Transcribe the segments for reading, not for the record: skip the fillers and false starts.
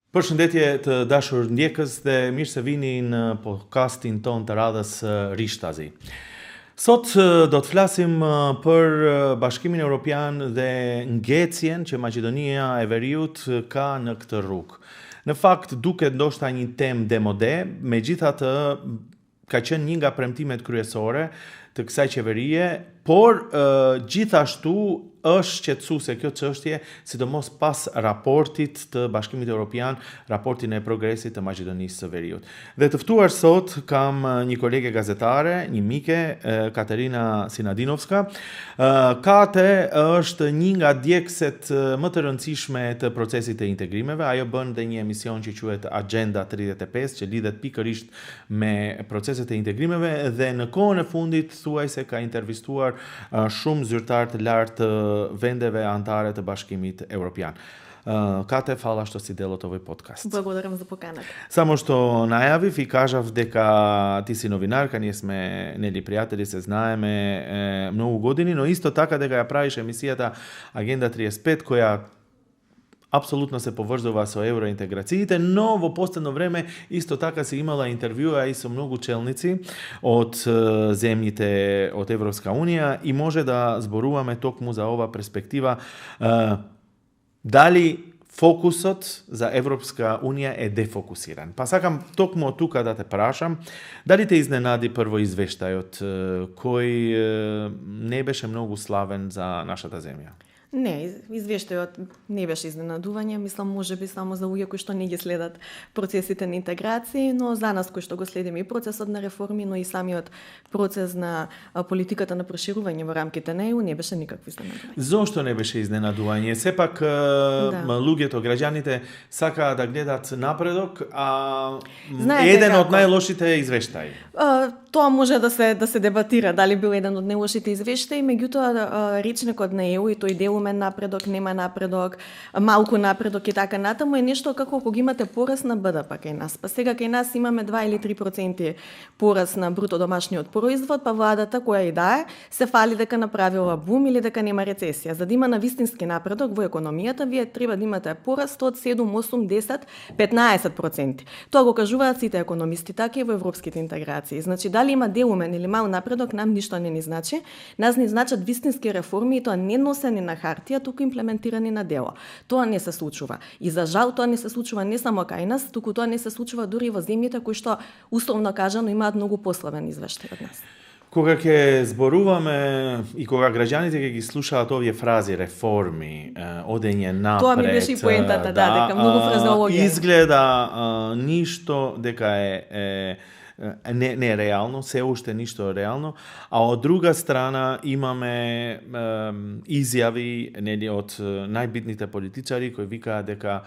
Përshëndetje të dashur ndjekës dhe mirë se vini në podcastin ton të radhës Rishtazi. Sot do të flasim për Bashkimin Evropian dhe ngecjen që Maqedonia e Veriut ka në këtë rrugë. Në fakt duket ndoshta një temë demode, megjithatë ka qenë një nga premtimet kryesore të kësaj qeverie, por gjithashtu është qetësuese kjo çështje, sidomos pas raportit të Bashkimit Evropian, raportin e progresit të Maqedonisë së Veriut. Dhe të ftuar sot kam një kolege gazetare, një mike, Katerina Sinadinovska. Kate është një nga djegëset më të rëndësishme të procesit të integrimeve. Ajo bën dhe një emision që quhet Agenda 35, që lidhet pikërisht me proceset e integrimeve dhe në kohën e fundit thuajse ka intervistuar shumë zyrtar të lartë të vendeve antare të Bashkimit Evropian. Kate, fala što si dел от овој подкаст. Благодарам за поканата. Само што најавив и кажав дека ти си новинарка, ние сме нели пријатели, се знаеме многу години, но исто така дека ја правиш емисијата Агенда 35, која апсолутно се поврзува со евроинтеграциите, но во последно време исто така се имала интервјуа и со многу челници од земјите од Европска Унија и може да зборуваме токму за ова перспектива. Дали фокусот за Европска Унија е дефокусиран? Па сакам токму од тука да те прашам, дали те изненади прво извештајот кој не беше многу славен за нашата земја? Не, извештајот не беше изненадување, мислам можеби само за луѓе кои што не ги следат процесите на интеграција, но за нас кои што го следиме и процесот на реформи, но и самиот процес на политиката на проширување во рамките на ЕУ не беше никакво изненадување. Зошто не беше изненадување? Сепак луѓето, граѓаните сакаат да гледат напредок, а еден од најлошите извештаи. Тоа може да се дебатира дали бил еден од најлошите извештаи, меѓутоа речникот на ЕУ и тој делумен напредок, нема напредок, малку напредок и така натаму е нешто како кога имате пораст на БДП кај нас. Па сега кај нас имаме 2 или 3% пораст на бруто домашниот производ, па владата која и да е, се фали дека направила бум или дека нема рецесија. За да има навистински напредок во економијата, вие треба да имате пораст од 7, 8, 10, 15%. Тоа го кажуваат сите економисти, така и во европските интеграции. Значи, дали има делумен или мал напредок, нам ништо не ни значи. Нас ни значат вистински реформи и тоа не носени на хартија, туку имплементирани на дело. Тоа не се случува. И за жал тоа не се случува не само кај нас, туку тоа не се случува дури во земјите кои што условно кажано имаат многу пославен извештај од нас. Кога ќе зборуваме и кога граѓаните ќе ги слушаат овие фрази, реформи, одење напред, тоа ми беше и поентата, дека многу фразеологија. Изгледа ништо дека е не реално, се уште ништо реално, а од друга страна имаме изјави нели од најбитните политичари кои викаат дека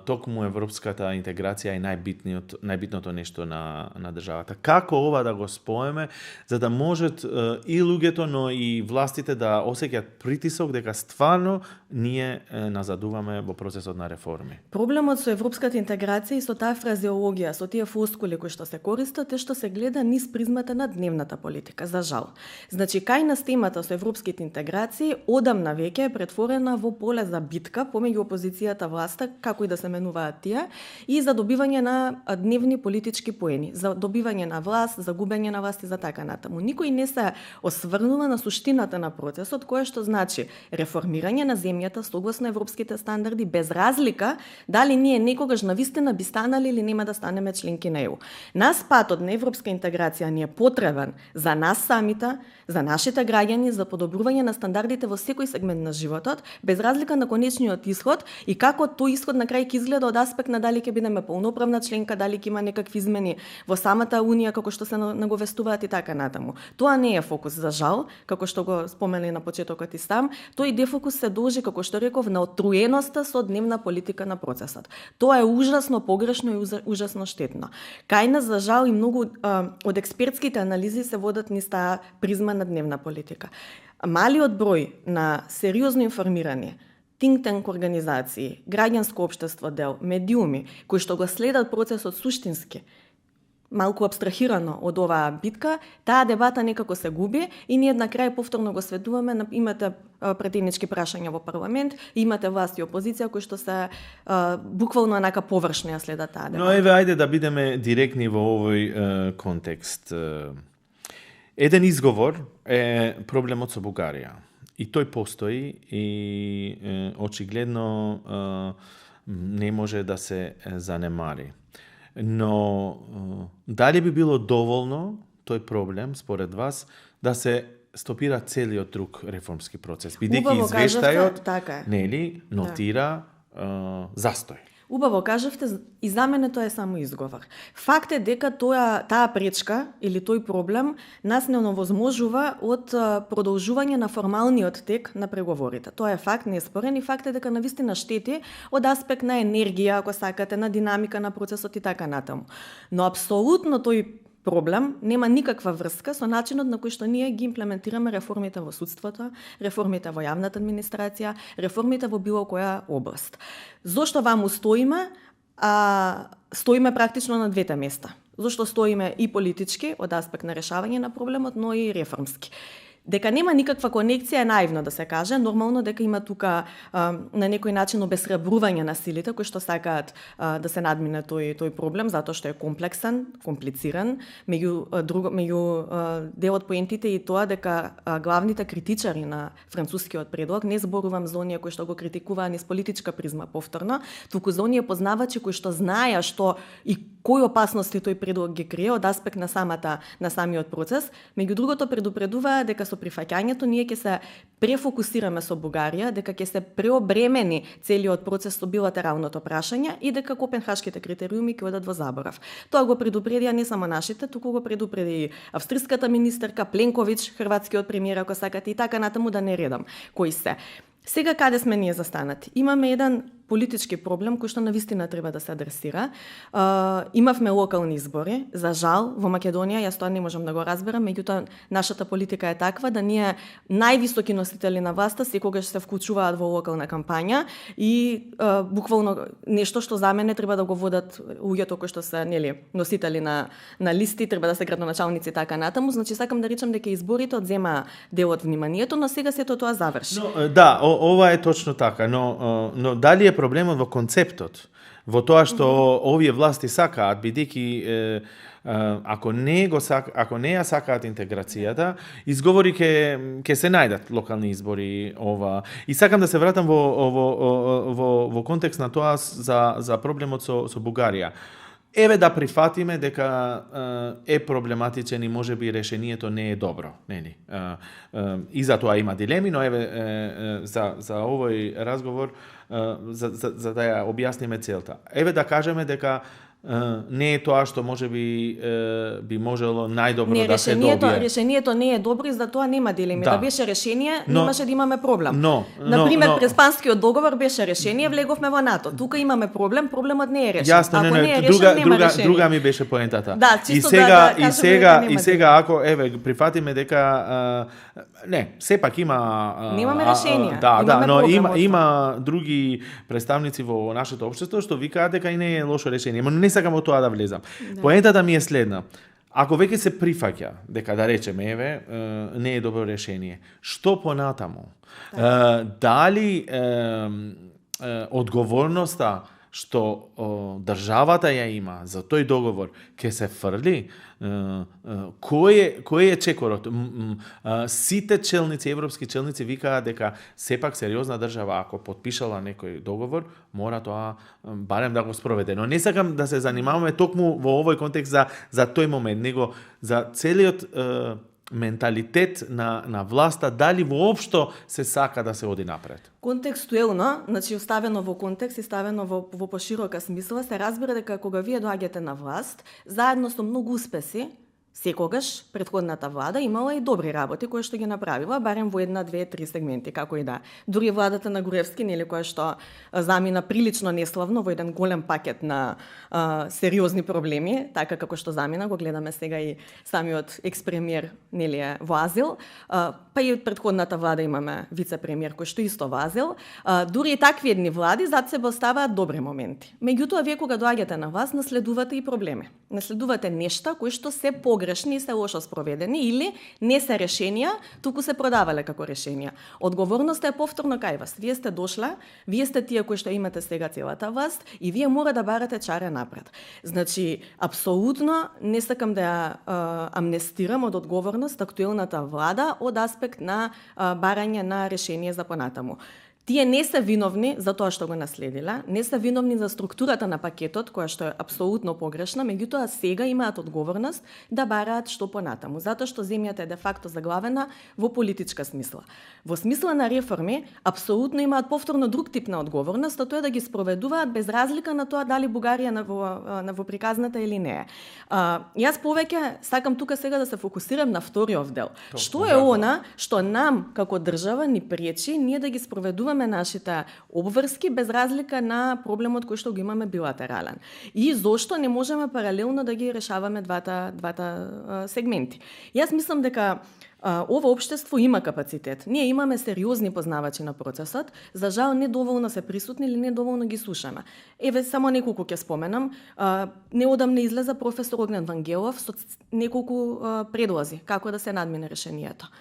токму европската интеграција е најбитното нешто на државата. Како ова да го споеме за да можат и луѓето, но и властите да осеќаат притисок дека стварно ние назадуваме во процесот на реформи? Проблемот со европската интеграција и со таа фразеологија, со тие флоскули кои што се користат, е што се гледа низ призмата на дневната политика, за жал. Значи, кај нас темата со европските интеграции одамна веќе е претворена во поле за битка помеѓу опозицијата, власта, како и да се менуваат тие, и за добивање на дневни политички поени, за добивање на власт, за губење на власт и за така натаму. Никој не се осврнува на суштината на процесот, кое што значи реформирање на земјата согласно европските стандарди, без разлика дали ние некогаш навистина би станали или нема да станеме членки на ЕУ. Нас патот на европска интеграција ни е потребен за нас самите, за нашите граѓани, за подобрување на стандардите во секој сегмент на животот, без разлика на конечниот исход и како тој исход на крај ќе изгледа од аспект на дали ќе бидеме полноправна членка, дали ќе има некакви измени во самата Унија како што се наговестуваат и така натаму. Тоа не е фокус, за жал, како што го спомена на почетокот и сам, тој дефокус се должи, како што реков, на отруеноста со дневна политика на процесот. Тоа е ужасно погрешно и ужасно штетно. Кај нас, за жал, и многу од експертските анализи се водат низ таа призма на дневна политика. Малиот број на сериозно информирани think tank организации, граѓанско општество дел, медиуми, кои што го следат процесот суштински, малку абстрахирано од оваа битка, таа дебата некако се губи и ние на крај повторно го сведуваме, имате претенички прашања во парламент, имате власт и опозиција кои што се буквално онака површни ја следат таа дебата. Но еве ајде да бидеме директни во овој контекст. Еден изговор е проблемот со Бугарија. И тој постои и очигледно не може да се занемари. Но дали би било доволно тој проблем, според вас, да се стопира целиот друг реформски процес? Бидејќи извештајот нели нотира застој. Убаво кажавте, и за мене тоа е само изговор. Факт е дека таа пречка или тој проблем нас не овозможува од продолжување на формалниот тек на преговорите. Тоа е факт, неспорен, и факт е дека навистина штети од аспект на енергија, ако сакате, на динамика на процесот и така натаму. Но апсолутно тој проблем нема никаква врска со начинот на кој што ние ги имплементираме реформите во судството, реформите во јавната администрација, реформите во било која област. Зошто ваму стоиме? Стоиме практично на двете места. Зошто стоиме и политички од аспект на решавање на проблемот, но и реформски. Дека нема никаква конекција е наивно да се каже, нормално дека има тука на некој начин обесрабрување на силите кои што сакаат да се надмине тој проблем, затоа што е комплексен, комплициран, меѓу делот поентите и тоа дека главните критичари на францускиот предлог, не зборувам за оние кои што го критикуваа низ политичка призма повторно, туку за оние познавачи кои што знаеа што и кои опасности тој предлог ги крие од аспект на самиот процес, меѓу другото предупредуваа дека со прифаќањето ние ќе се префокусираме со Бугарија, дека ќе се преобремени целиот процес со билатералното прашање и дека копенхашките критериуми ќе одат во заборав. Тоа го предупредија не само нашите, туку го предупреди австриската министерка, Пленковиќ, хрватскиот премиер, ако сакате, и така натаму да не редам кои се. Сега каде сме ние застанати? Имаме еден политички проблем кој што навистина треба да се адресира. Имавме локални избори, за жал во Македонија, јас тоа не можам да го разберам, меѓутоа нашата политика е таква да ние највисоки носители на власта секогаш се вклучуваат во локална кампања и буквално нешто што за мене треба да го водат луѓето кои што се носители на листи, треба да се градоначалници така натаму. Значи сакам да речам дека изборите одзема дел од вниманието, но сега сето тоа заврши. Да, ова е точно така, но дали е проблемот во концептот, во тоа што овие власти сакаат, бидејќи ако не ја сакаат интеграцијата, изговори ќе се најдат локални избори ова. И сакам да се вратам во контекст на тоа за проблемот со Бугарија. Еве да прифатиме дека е проблематичен и можеби решението не е добро, нели? И за тоа има дилеми, но еве за овој разговор за да ја објасниме целта. Еве да кажеме дека не е тоа што можеби би можело најдобро да се добие. Решението не е добро и за тоа нема дилеми. Да беше решение, немаше да имаме проблем. Например, Преспанскиот договор беше решение, влеговме во НАТО. Тука имаме проблем, проблемот не е решен. Јасно, друга ми беше поентата. Да, и сега ако еве прифатиме дека сепак има немаме решение. Но има други представници во нашето општество што викаат дека и не е лошо решение. Но не сакам во тоа да влезам. Поентата ми е следна. Ако веќе се прифаќа дека да речеме еве не е добро решение, што понатаму? Дали одговорноста што државата ја има за тој договор ќе се фрли? Кој е чекорот? Сите челници, европски челници викаат дека сепак сериозна држава ако потпишала некој договор, мора тоа барем да го спроведе. Но не сакам да се занимаваме токму во овој контекст за тој момент, него за целиот менталитет на власта, дали воопшто се сака да се оди напред. Контекстуелно, значи оставено во контекст и ставено во поширока смисла, се разбира дека кога вие доаѓате на власт, заедно со многу успеси, секогаш претходната влада имала и добри работи кои што ги направила, барем во една, две, три сегменти, како и да. Дури владата на Груевски, нели, која што замина прилично неславно во еден голем пакет на сериозни проблеми, така како што замина, го гледаме сега и самиот екс-премиер, нели, е во азил, па и од претходната влада имаме вице-премиер кој што исто во азил. Дури и такви едни влади зад себе оставаат добри моменти. Меѓутоа, вие кога доаѓате на власт, наследувате и проблеми. Наследувате нешта кои што се погрешни и се лошо спроведени или не се решенија, туку се продавале како решенија. Одговорноста е повторно кај вас. Вие сте дошла, вие сте тие кои што имате сега целата власт и вие мора да барате чаре напред. Значи, апсолутно не сакам да ја амнестирам од одговорност актуелната влада од аспект на барање на решение за понатаму. Тие не се виновни за тоа што го наследила, не се виновни за структурата на пакетот, која што е апсолутно погрешна, меѓутоа сега имаат одговорност да бараат што понатаму, затоа што земјата е де факто заглавена во политичка смисла. Во смисла на реформи, апсолутно имаат повторно друг тип на одговорност, а тоа е да ги спроведуваат без разлика на тоа дали Бугарија во приказната или не е. Јас повеќе сакам тука сега да се фокусирам на вториот дел. Што е она што нам како држава ни пречи ние да ги спроведуваме нашите обврски без разлика на проблемот кој што го имаме билатерален. И зошто не можеме паралелно да ги решаваме двата сегменти. Јас мислам дека ова општество има капацитет. Ние имаме сериозни познавачи на процесот, за жал недоволно се присутни или недоволно ги слушаме. Еве само неколку ќе споменам. Неодамна излеза професор Огнен Вангелов со неколку предлози како да се надмине решението.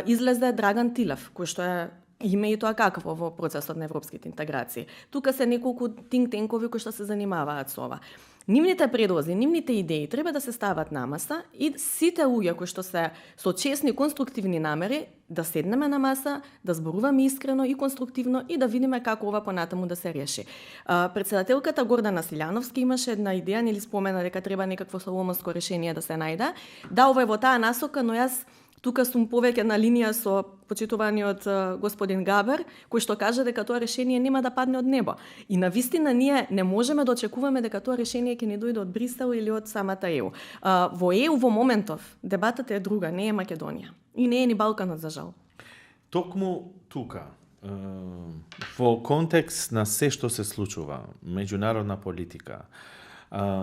Излезе Драган Тилев, кој што е име и тоа какво во процесот на европските интеграции. Тука се неколку think-танкови кои што се занимаваат со ова. Нивните предлози, нивните идеи треба да се стават на маса и сите луѓе кои што се со честни конструктивни намери да седнеме на маса, да зборуваме искрено и конструктивно и да видиме како ова понатаму да се реши. Председателката Гордана Силјановски имаше една идеја, нели спомена дека треба некакво соломонско решение да се најде. Да, ова е во таа насока, но јас тука сум повеќе на линија со почитуваниот господин Габер, кој што кажа дека тоа решение нема да падне од небо. И навистина ние не можеме да очекуваме дека тоа решение ќе ни дојде од Брисел или од самата ЕУ. Во ЕУ во моментов дебатата е друга, не е Македонија. И не е ни Балканот, за жал. Токму тука, во контекст на се што се случува, меѓународна политика,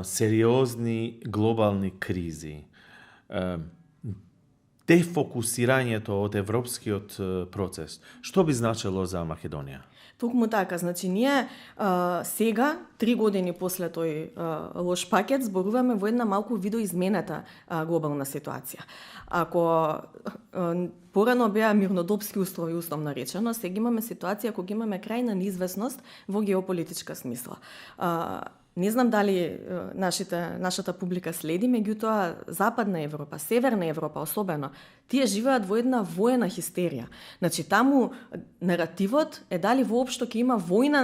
сериозни глобални кризи, дефокусирањето од европскиот процес, што би значило за Македонија? Токму така, значи ние сега, 3 години после тој лош пакет, зборуваме во една малку видоизменета глобална ситуација. Ако порано беа мирнодопски услови, условно речено, сега имаме ситуација кога имаме крајна неизвестност во геополитичка смисла. Не знам дали нашата публика следи, меѓутоа Западна Европа, Северна Европа особено, тие живеат во една воена хистерија. Значи, таму наративот е дали воопшто ќе има војна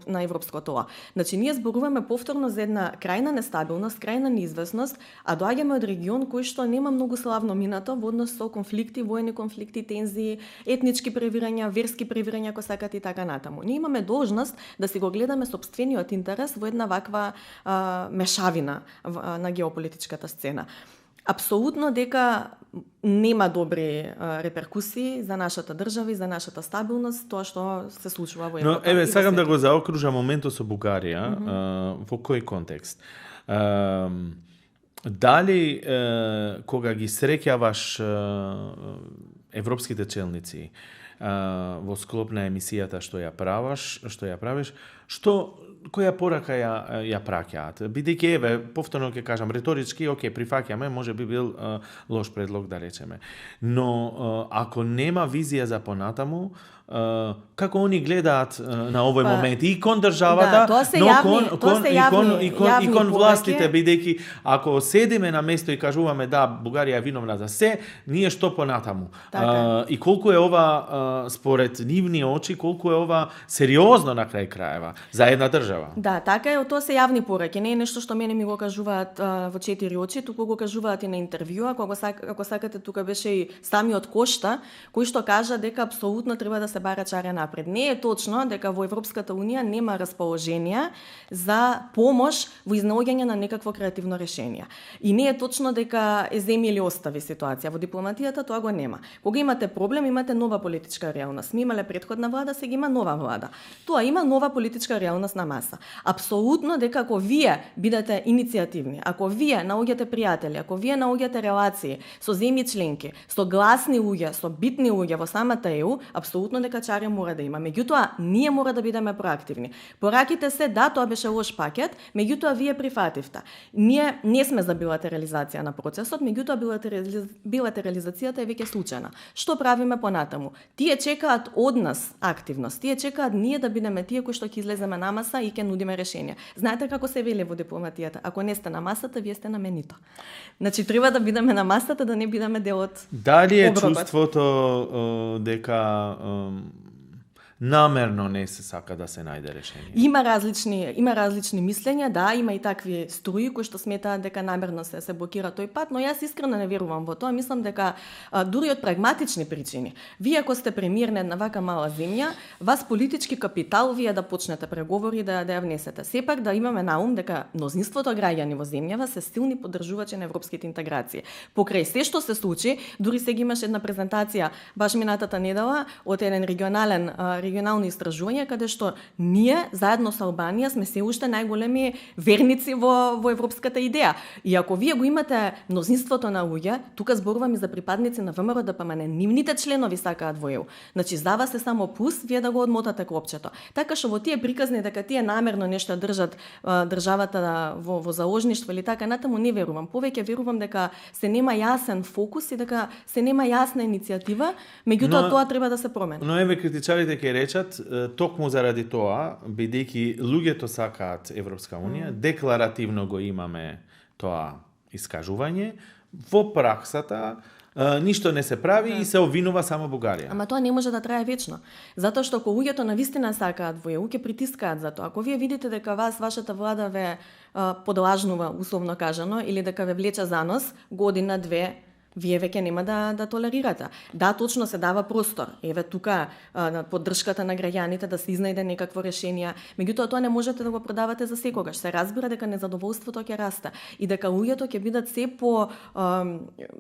на европско тла. Значи, ние зборуваме повторно за една крајна нестабилност, крајна неизвестност, а доаѓаме од регион кој што нема многу славно минато во однос со конфликти, воени конфликти, тензии, етнички превирања, верски превирања, ако сакате и така натаму. Ние имаме должност да си го гледаме сопствениот интерес во една ваква мешавина на геополитичката сцена. Апсолутно дека нема добри реперкусии за нашата држава и за нашата стабилност тоа што се случува во Европа. Но еве сакам да го заокружам моментот со Бугарија, во кој контекст? Дали кога ги среќаваш европските челници во склоп на емисијата што ја правиш, која порака ја праќаат? Бидејќи, еве, повторно ќе кажам, риторички, окей, прифаќаме, може би бил лош предлог, да речеме. Но ако нема визија за понатаму, како они гледаат на овој момент и кон државата, и кон властите, бидејќи ако седиме на место и кажуваме да, Бугарија е виновна за се, ние што понатаму? И колку е ова според нивни очи, колку е ова сериозно на крај крајева за една држава? Да, така е, тоа се јавни пораки, не е нешто што мене ми го кажуваат во 4 очи, туку го кажуваат и на интервјуа, ако сакате тука беше и самиот Кошта, кој што кажа дека апсолутно треба да се се бара чаре напред. Не е точно дека во Европската унија нема расположение за помош во изнаоѓање на некакво креативно решение. И не е точно дека е земи или остави ситуација. Во дипломатијата тоа го нема. Кога имате проблем, имате нова политичка реалност. Ми имале претходна влада, сега има нова влада. Тоа има нова политичка реалност на маса. Апсолутно дека ако вие бидете иницијативни, ако вие наоѓате пријатели, ако вие наоѓате релации со земји членки, со гласни луѓе, со битни луѓе во самата ЕУ, апсолутно дека чари мора да има. Меѓутоа, ние мора да бидеме проактивни. Пораките се, да, тоа беше лош пакет, меѓутоа вие прифативте. Ние не сме за билатерализација на процесот, меѓутоа билатерализацијата е веќе случајна. Што правиме понатаму? Тие чекаат од нас активност. Тие чекаат ние да бидеме тие кои што ќе излеземе на маса и ќе нудиме решенија. Знаете како се вели во дипломатијата? Ако не сте на масата, вие сте на менито. Значи треба да бидеме на масата, да не бидеме дел од Дали е обробот. чувството дека намерно не се сака да се најде решение? Има различни мислења, да, има и такви струи кои што сметаат дека намерно се блокира тој пат, но јас искрено не верувам во тоа. Мислам дека дури од прагматични причини, вие ако сте премиер на една вака мала земја, вас политички капитал вие да почнете преговори да ја внесете. Сепак да имаме на ум дека мнозинството граѓани во земјава се силни поддржувачи на европските интеграции. Покрај се што се случи, дури сега имаше една презентација баш минатата недела од еден регионално истражување каде што ние заедно со Албанија сме се уште најголеми верници во европската идеја. И ако вие го имате мнозинството на луѓе, тука зборувам и за припадници на ВМРО ДПМН, нивните членови сакаат во ЕУ. Значи за вас е само плюс вие да го одмотате клопчето. Така што во тие приказни дека тие намерно нешто држат државата во заложништво или така натаму не верувам. Повеќе верувам дека се нема јасен фокус и дека се нема јасна иницијатива, меѓутоа тоа треба да се промени. Но еве критичарите ќе речат токму заради тоа, бидејќи луѓето сакаат Европска унија, декларативно го имаме тоа искажување, во праксата ништо не се прави и се обвинува само Бугарија. Ама тоа не може да трае вечно. Затоа што ако луѓето навистина сакаат во ЕУ, ќе притискаат за тоа. Ако вие видите дека вашата влада ве подлажнува, условно кажано, или дека ве влече за нос, година, две, вие веќе нема да толерирате. Да, точно се дава простор. Еве тука поддршката на граѓаните да се изнајде некакво решение. Меѓутоа тоа не можете да го продавате за секогаш. Се разбира дека незадоволството ќе расте и дека луѓето ќе бидат се по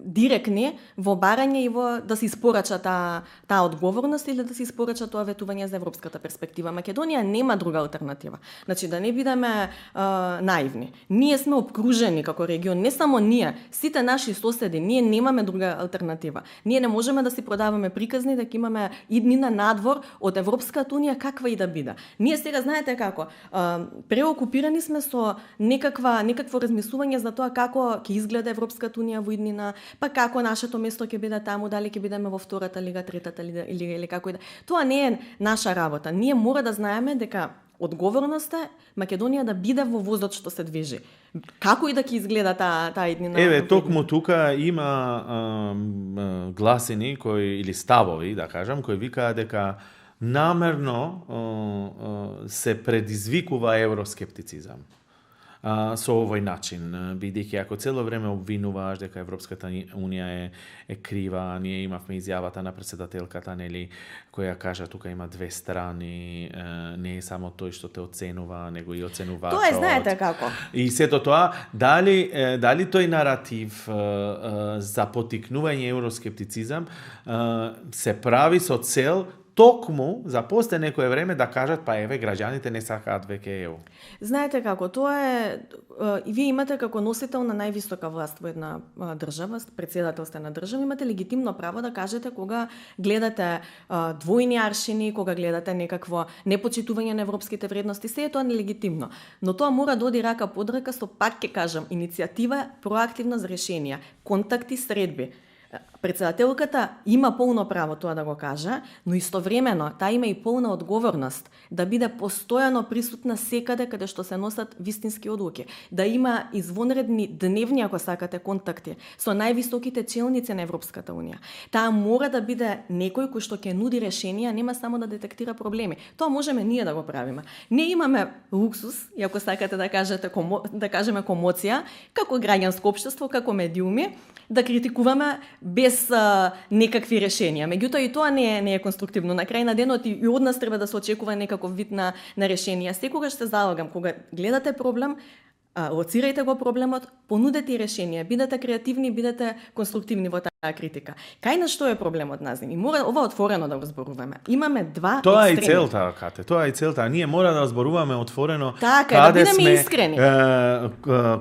директни во барање и во да се испорача таа одговорност или да се испорача тоа ветување за европската перспектива. Македонија нема друга алтернатива. Значи да не бидеме наивни. Ние сме обкружени како регион, не само ние, сите наши соседи, ние немаме друга алтернатива. Ние не можеме да си продаваме приказни дека имаме иднина надвор од Европската унија каква и да биде. Ние сега знаете како, преокупирани сме со некакво размислување за тоа како ќе изгледа Европската унија во иднина, па како нашето место ќе биде таму, дали ќе бидеме во втората лига, третата лига или како и да. Тоа не е наша работа. Ние мора да знаеме дека одговорноста е Македонија да биде во возот што се движи. Како и да ќе изгледа таа иднина. Еве, токму тука има гласини или ставови, да кажам, кои викаат дека намерно се предизвикува евроскептицизам со овој начин, бидејќи ако цело време обвинуваш дека Европската унија е крива, ние имавме изјавата на председателката, нели, која кажа тука има две страни, не е само тој што те оценува, него и оценувачот. Тоа знаете како. И сето тоа, дали тој наратив за поттикнување евроскептицизам се прави со цел токму за после некое време да кажат па еве граѓаните не сакаат веќе ЕУ. Знаете како, тоа е и вие имате како носител на највисока власт во една држава, председателство на држава, имате легитимно право да кажете кога гледате двојни аршини, кога гледате некакво непочитување на европските вредности, се е тоа нелегитимно. Но тоа мора да оди рака под рака со, пак ќе кажам, иницијатива, проактивност за решенија, контакти, средби. Председателката има полно право тоа да го каже, но истовремено таа има и полна одговорност да биде постојано присутна секаде каде што се носат вистински одлуки, да има извонредни дневни, ако сакате, контакти со највисоките челници на Европската унија. Таа мора да биде некој кој што ќе нуди решенија, нема само да детектира проблеми. Тоа можеме ние да го правиме. Не имаме луксус, и ако сакате да кажеме комоција, како граѓанско општество, како медиуми, да критикуваме без без некакви решенија. Меѓутоа и тоа не е конструктивно. На крај на денот и од нас треба да се очекува некаков вид на решенија. Секогаш се залагам кога гледате проблем, лоцирајте го проблемот, понудете и решенија, бидете креативни, бидете конструктивни во таа критика. Кај на што е проблемот назим? И мора ова отворено да го зборуваме. Имаме два тоа екстреми. Тоа е целта, Кате, тоа е целта. Ние мора да зборуваме отворено. Така, да бидеме искрени.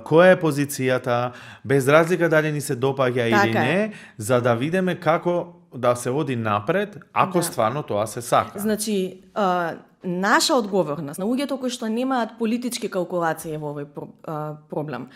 Која е позицијата, без разлика дали ни се допаѓа или не, за да видиме како да се оди напред, ако стварно тоа се сака. Значи, наша одговорност на луѓето кои што немаат политички калкулации во овој проблем,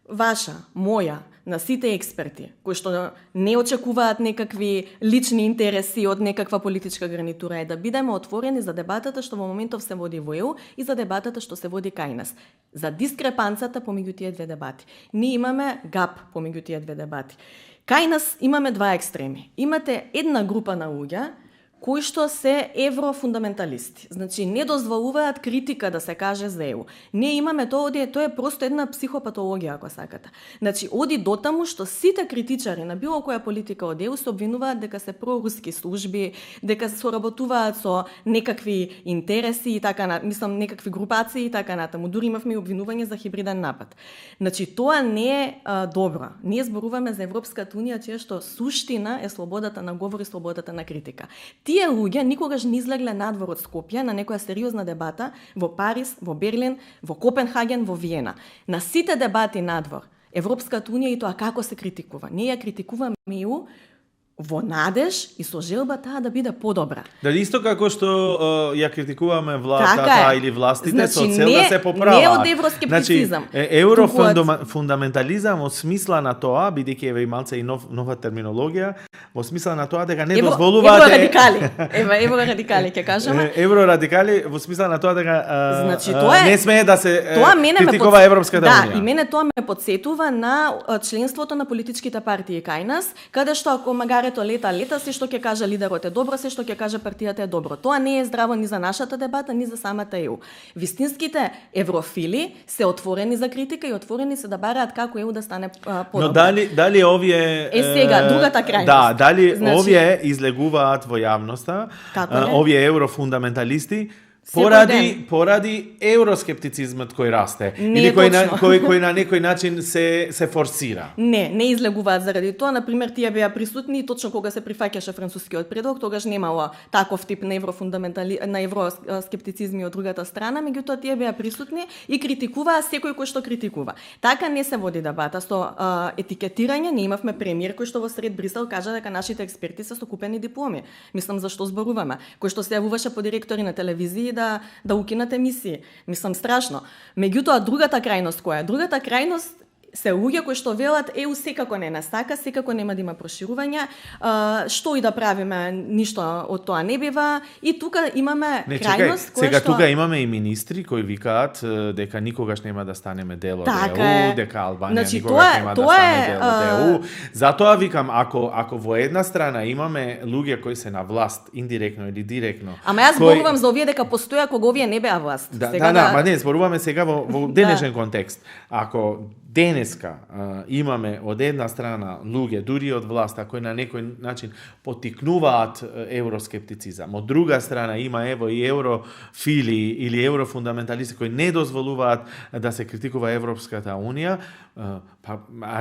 ваша, моја, на сите експерти кои што не очекуваат некакви лични интереси од некаква политичка гарнитура, е да бидеме отворени за дебатата што во моментов се води во ЕУ и за дебатата што се води кај нас. За дискрепанцата помеѓу тие две дебати. Ние имаме гап помеѓу тие две дебати. Кај нас имаме два екстреми. Имате една група на луѓе кои што се еврофундаменталисти. Значи, не дозволуваат критика да се каже за ЕУ. Ние имаме тоа е просто една психопатологија, ако сакате. Значи, оди дотаму што сите критичари на било која политика од ЕУ се обвинуваат дека се проруски служби, дека се соработуваат со некакви интереси и така, мислам, некакви групации и така натаму. Дури имавме обвинување за хибриден напад. Значи, тоа не е добро. Ние зборуваме за Европската унија, чија што суштина е слободата на говор и слободата на критика. Тие луѓе никогаш не излегле надвор од Скопје на некоја сериозна дебата во Париз, во Берлин, во Копенхаген, во Виена. На сите дебати надвор, Европската унија и тоа како се критикува. Ние ја критикуваме ЕУ во надеж и со желба таа да биде подобра. Дали исто како што ја критикуваме владата или властите, значи, со цел да се поправат. Не од евроскептицизам. Значи, еврофундаментализам во смисла на тоа, бидејќи еве и малце и нова терминологија, во смисла на тоа дека не дозволуваат еврорадикали. Еврорадикали ќе кажеме. Еврорадикали во смисла на тоа дека значи, не смее да се критикува Европската унија. Да, и мене тоа ме потсетува на членството на политичките партии кај нас, каде што ако магарето лета, се што ќе каже лидерот е добро, се што ќе каже партијата е добро. Тоа не е здраво ни за нашата дебата, ни за самата ЕУ. Вистинските еврофили се отворени за критика и отворени се да бараат како ЕУ да стане подобро. Но дали овие сега другата крајност. Да, дали овие излегуваат во јавноста, овие еврофундаменталисти, поради евроскептицизмот кој расте или кој на некој начин се форсира. Не излегуваат заради тоа. Например, тие беа присутни точно кога се прифаќаше францускиот предлог, тогаш немало таков тип на евроскептицизми од другата страна, меѓутоа тие беа присутни и критикуваа секој кој што критикува. Така не се води дебата со етикетирање. Не имавме премиер кој што во сред Брисел кажа дека нашите експерти се со купени дипломи. Мислам за што зборуваме. Кој што се јавуваше по директори на телевизија да укинат емисии. Мислам, страшно. Меѓутоа, другата крајност која? Другата крајност се луѓе кои што велат ЕУ секако не нас така, секако нема да има проширување, што и да правиме, ништо од тоа не бива. И тука имаме крајност која сега тука имаме и министри кои викаат дека никогаш нема да станеме дел од ЕУ, дека Албанија никогаш нема да стане дел од ЕУ. Затоа викам, ако во една страна имаме луѓе кои се на власт, индиректно или директно. Ама јас зборувам за овие дека постоја кога овие не беа власт. Ма не, зборуваме сега во денешен контекст. Ако денеска имаме од една страна луѓе, дури од власта, кои на некој начин потикнуваат евроскептицизам. Од друга страна има и еврофили или еврофундаменталисти кои не дозволуваат да се критикува Европската унија,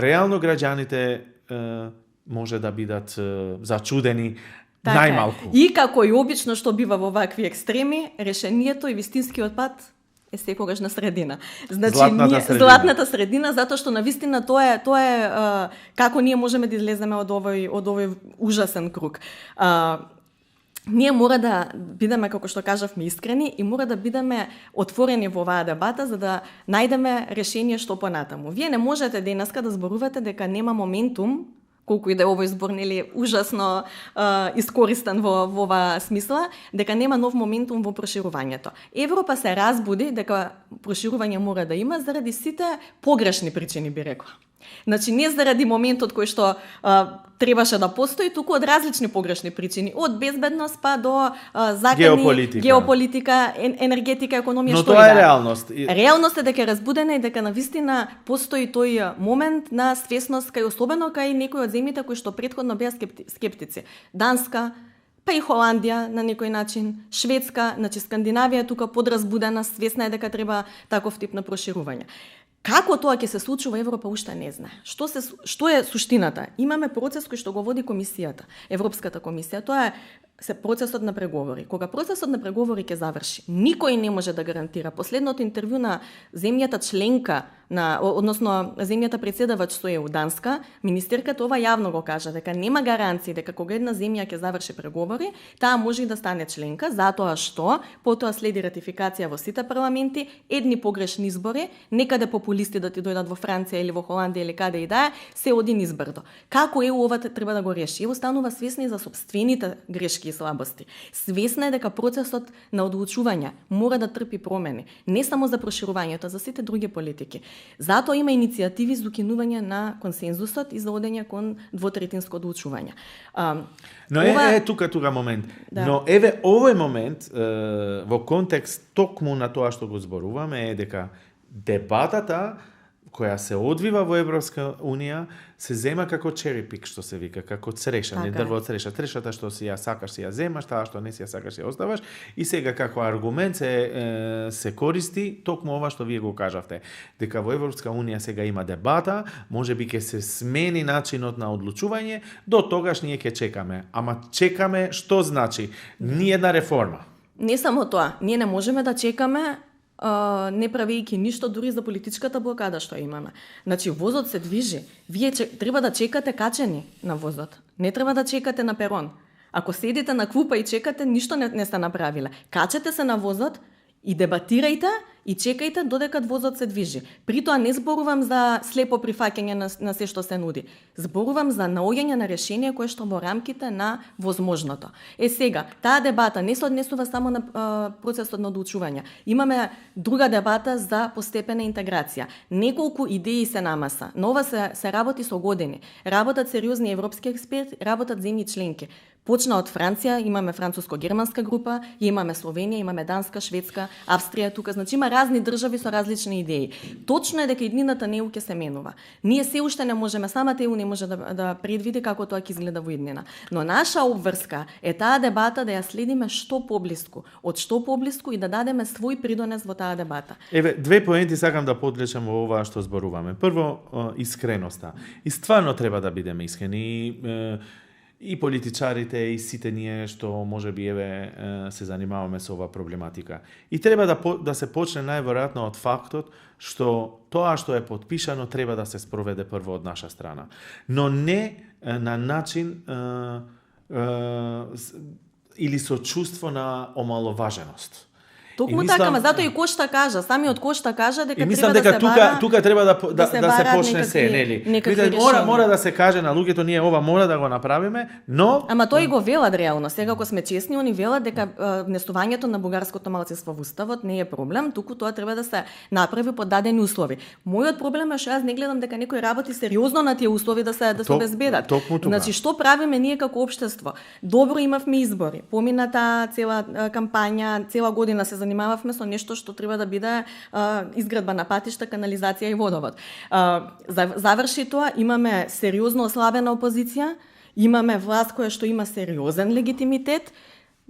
реално граѓаните може да бидат зачудени најмалку. И како и обично што бива во вакви екстреми, решението и вистинскиот пат е секогаш на средина. Значи, златната средина, затоа што навистина тоа е како ние можеме да излеземе од овој ужасен круг. Ние мора да бидеме, како што кажавме, искрени и мора да бидеме отворени во оваа дебата за да најдеме решение што понатаму. Вие не можете денеска да зборувате дека нема моментум, колку и да е овој збор нели ужасно искористен во оваа смисла, дека нема нов моментум во проширувањето. Европа се разбуди дека проширување мора да има заради сите погрешни причини, би рекла. Значи, не заради моментот кој што требаше да постои, туку од различни погрешни причини, од безбедност па до закони, геополитика, енергетика, економија, но што тоа е реалност. Реалност е дека е разбудена и дека навистина постои тој момент на свесност кај особено кај некои од земјите кои што претходно беа скептици. Данска, па и Холандија на некој начин, Шведска, значи Скандинавија е тука подразбудена, свесна е дека треба таков тип на проширување. Како тоа ќе се случи во Европа уште не знае. Што е суштината? Имаме процес кој што го води комисијата, Европската комисија. Тоа е процесот на преговори. Кога процесот на преговори ќе заврши, никој не може да гарантира. Последното интервју на земјата членка односно земјата претседавач со ЕУ, Данска, министерката ова јавно го кажа дека нема гаранции дека кога една земја ќе заврши преговори, таа може и да стане членка, затоа што потоа следи ратификација во сите парламенти, едни погрешни избори, некаде популисти да ти дојдат во Франција или во Холандија или каде и да е, се оди низбрдо. Како ЕУ ова треба да го реши? ЕУ станува свесни за сопствените грешки и слабости. Свесна е дека процесот на одлучување мора да трпи промени, не само за проширувањето, за сите други политики. Затоа има иницијативи за укинување на консензусот и за одење кон двотретинско одлучување. Но тука момент. Да. Но овој момент во контекст токму на тоа што го зборуваме е дека дебатата која се одвива во Европска Унија се зема како черепик, што се вика, како цреша, не дрво од цреша. Трешата што си ја сакаш, си ја земаш, таа што не си ја сакаш, си ја оставаш. И сега како аргумент се користи токму ова што вие го кажавте. Дека во Европска Унија сега има дебата, можеби ќе се смени начинот на одлучување, до тогаш ние ќе чекаме. Ама чекаме што значи? Ниедна реформа. Не само тоа, ние не можеме да чекаме не правејќи ништо дури за политичката блокада што имаме. Значи, возот се движи. Вие треба да чекате качени на возот. Не треба да чекате на перон. Ако седите на клупа и чекате, ништо не сте направиле. Качете се на возот и дебатирајте и чекајте додека возот се движи. При тоа не зборувам за слепо прифаќање на се што се нуди. Зборувам за наоѓање на решение кое што во рамките на возможното. Сега, таа дебата не се однесува само на процесот на одлучување. Имаме друга дебата за постепена интеграција. Неколку идеи се намаса. Но ова се работи со години. Работат сериозни европски експерти, работат земји членки. Почна од Франција, имаме француско-германска група, имаме Словенија, имаме Данска, Шведска, Австрија тука, значи има разни држави со различни идеи. Точно е дека иднината на ЕУ ќе се менува. Ние се уште не можеме, самата ЕУ не може да предвиди како тоа ќе изгледа во иднина. Но наша обврска е таа дебата да ја следиме што поблиску, од што поблиску и да дадеме свој придонес во таа дебата. Две поенти сакам да подлечам во ова што зборуваме. Прво, искреноста. И стварно треба да бидеме искрени. И политичарите, и сите ние што можеби се занимаваме со ова проблематика. И треба да се почне најверојатно од фактот што тоа што е потпишано треба да се спроведе прво од наша страна. Но не на начин или со чувство на омаловаженост. Токму така, ама затоа и Кошта кажа, самиот Кошта кажа дека треба да се бара. Тука треба да се почне се, нели? Мора да се каже на луѓето, ние ова мора да го направиме, но ама тој го велат реално. Сега ако сме честни, они велат дека внесувањето на бугарското малцинство во уставот не е проблем, туку тоа треба да се направи под дадени услови. Мојот проблем е што јас не гледам дека некој работи сериозно на тие услови да се обезбедат. Значи што правиме ние како општество? Добро, имавме избори. Помината цела кампања, цела година се занимававме со нешто што треба да биде изградба на патишта, канализација и водовод. Заврши тоа, имаме сериозно ослабена опозиција, имаме власт која што има сериозен легитимитет.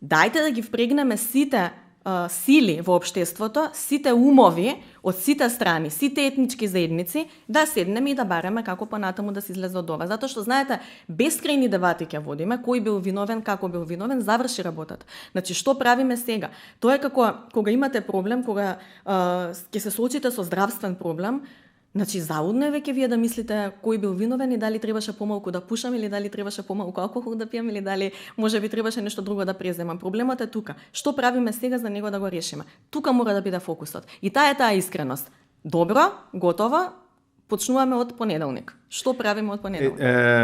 Дајте да ги впрегнеме сите сили во општеството, сите умови од сите страни, сите етнички заедници, да седнеме и да бараме како понатаму да се излезе од ова. Затоа што, знаете, бескрајни дебати ќе водиме, кој бил виновен, како бил виновен, заврши работата. Значи, што правиме сега? Тоа е како кога имате проблем, кога ќе се соочите со здравствен проблем, значи, заудно е веќе вие да мислите кој бил виновен и дали требаше помалку да пушам или дали требаше помалку алкохол да пијам или дали можеби требаше нешто друго да преземам. Проблемот е тука. Што правиме сега за него да го решиме? Тука мора да биде фокусот. И таа е таа искреност. Добро, готово, почнуваме од понеделник. Што правиме од понеделник?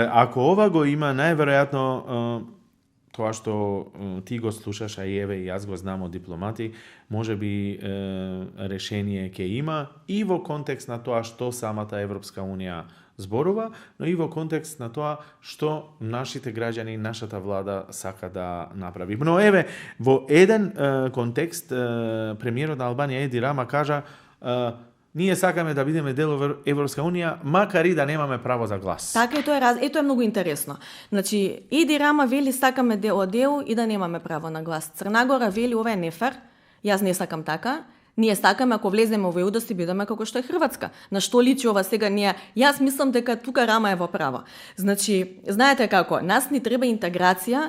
Ако ова го има, најверојатно тоа што ти го слушаш, а еве и јас го знам од дипломати, може би решение ќе има и во контекст на тоа што самата Европска Унија зборува, но и во контекст на тоа што нашите граѓани, нашата влада сака да направи. Но еве, во еден контекст, премиерот на Албанија Еди Рама кажа ние сакаме да бидеме дел од Европска Унија, макар и да немаме право за глас. Така е, тоа е многу интересно. Значи, Еди Рама вели сакаме дел од ЕУ и да немаме право на глас. Црна Гора вели ова е нефер, јас не сакам така. Ние сакаме ако влеземе во ЕУ да си бидеме како што е Хрватска. На што личи ова сега ние? Јас мислам дека тука Рама е во право. Значи, знаете како, нас ни треба интеграција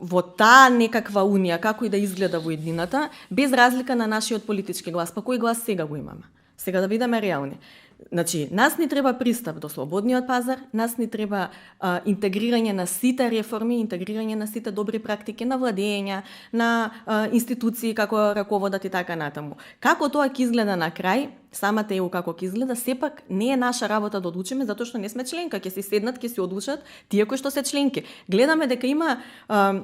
во таа некаква унија, како и да изгледа во еднината, без разлика на нашиот политички глас. Па кој глас сега го имаме? Сега да бидеме реални. Значи, нас ни треба пристап до слободниот пазар, нас ни треба интегрирање на сите реформи, интегрирање на сите добри практики на владење, на институции како раководат и така натаму. Како тоа ќе изгледа на крај, самата ЕУ како ќе изгледа, сепак не е наша работа да одлучиме, затоа што не сме членка, ќе си седнат, ќе си одлучат тие кои што се членки. Гледаме дека има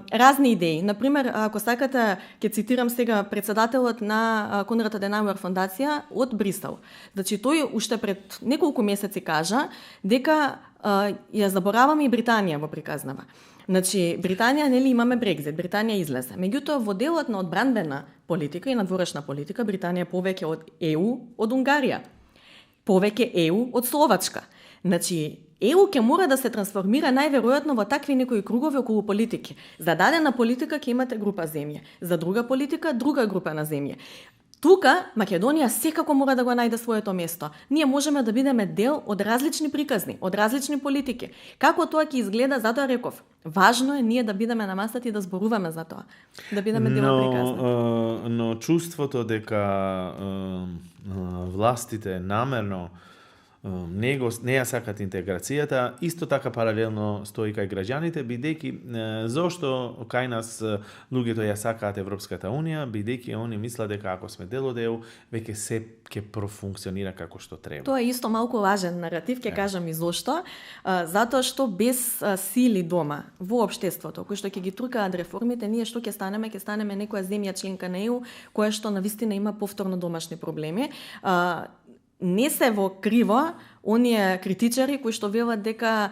разни идеи. Например, ако сакате, ќе цитирам сега председателот на Конрад Аденауер фондација од Брисел. Значи, тој уште пред неколку месеци кажа дека ја забораваме и Британија во приказнава. Значи, Британија, нели, имаме Брекзит, Британија излезе. Меѓутоа, во делот на одбранбена политика и надворешна политика, Британија е повеќе од ЕУ од Унгарија. Повеќе ЕУ од Словачка. Значи, ЕУ ќе мора да се трансформира најверојатно во такви некои кругови околу политики. За дадена политика ќе имате група земји, за друга политика друга група на земји. Тука, Македонија секако мора да го најде своето место. Ние можеме да бидеме дел од различни приказни, од различни политики. Како тоа ќе изгледа, затоа реков, важно е ние да бидеме на масата и да зборуваме за тоа. Да бидеме дел од приказна. Но чувството дека властите намерно не ја сакат интеграцијата, исто така паралелно стои кај граѓаните, бидејќи зошто кај нас луѓето ја сакаат Европската Унија, бидејќи они мислат дека ако сме дел од ЕУ, веќе се ќе профункционира како што треба. Тоа е исто малку лажен наратив, ќе кажам и зошто. Затоа што без сили дома во општеството, кои што ќе ги трукаат реформите, ние што ќе станеме? Ќе станеме некоја земја членка на ЕУ, која што навистина има повторно домашни проблеми. Не се во криво оние критичари кои што велат дека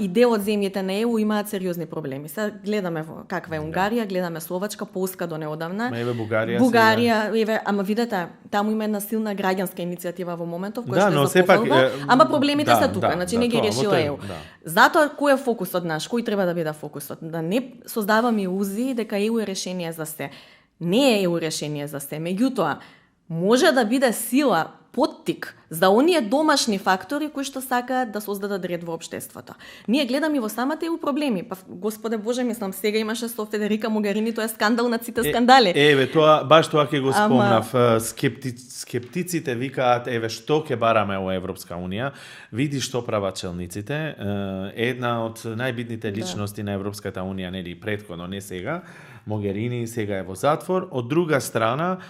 и дел од земјите на ЕУ имаат сериозни проблеми. Сега гледаме каква е Унгарија, гледаме Словачка, Полска до неодамна. Еве Бугарија, еве, ама видете, таму има една силна граѓанска иницијатива во моментов која што е за пофалба, ама проблемите се тука, значи не ги решила ЕУ. Затоа кој е фокусот наш? Кој треба да биде фокусот? Да не создаваме илузии дека ЕУ е решение за се. Не е ЕУ решение за се, меѓутоа може да биде сила, поттик за оние домашни фактори кои што сакаат да создадат ред во општеството. Ние гледаме во самата ЕУ проблеми. Па Господе Боже, мислам сега имаше со Федерика Могарини, тоа е скандал на сите скандали. Еве тоа баш тоа ќе го спомнав. Скептиците викаат еве што ќе бараме во Европска Унија. Види што прават челниците. Една од најбитните личности на Европската Унија, нели претходно, не сега, Могерини сега е во затвор. Од друга страна,